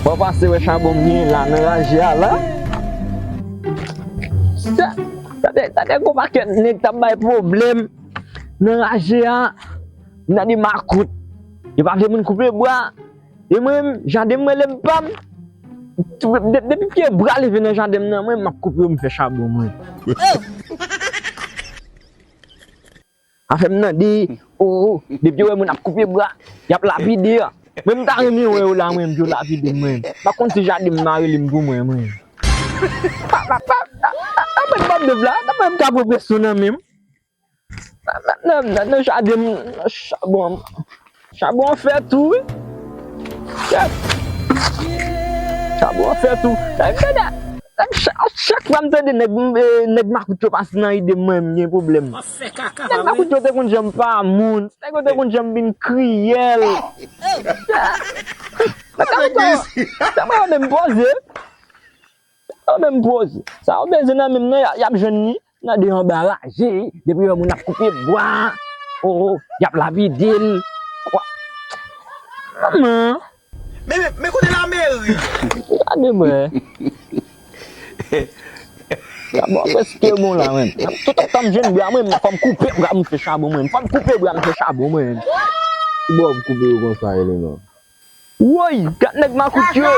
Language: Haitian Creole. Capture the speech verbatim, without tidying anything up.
Bon, pase wè chabon m gen la nan raje a la. Sa, sa te, sa te gon pakèt nèg t ap bay pwoblèm nan raje a. Nan de makout. Yo pa vle moun koupe bwa. E mwen menm, jaden m mwen lè m pa m. De- Depi pye bwa leve nan jaden m nan, mwen m ap koupe yo, m fè chabon mwen. Afè m nan de, o, o, depi yo wè moun ap koupe bwa, y ap lapide. Mwen m ta renmen wè yo la, mwen, pou yo lapide mwen. Pa konn si jaden m mare li m pou mwen, mwen. Pa, pa, pa, a, a, a, mwen m p ap viv la, nan mwen m ka pran presyon nan men m. Nan, nan, nan, nan jaden m, nan chabon, chabon an fè tou, wi. Chèf. Chabon an fè tou. Sa vle di, chak, chak fwa m tande nèg, eh, nèg makout yo pase nan ide m, mwen, m gen pwoblèm. Nèg makout yo te konn janm pa moun. Nèg yo te konn janm vin kriyèl. Sa mwen menm poze. Sa mwen menm poze. Sa yo bezwen nan menm nan, y a- y ap jwenn li nan de anba raje. Depi yo moun ap koupe bwa. O, o, y ap lapide l. Kwa- Manman. Men, men, men kote lameri? Gade mwen. Chabon prèske bon la, mwen. Tout tan m jwenn bwa, mwen, fò m koupe bwa, m fè chabon, mwen. Fò m koupe bwa, m fè chabon, mwen. Ki bò w koupe yo konsa, Elenan? Woy, gad nèg makout yo.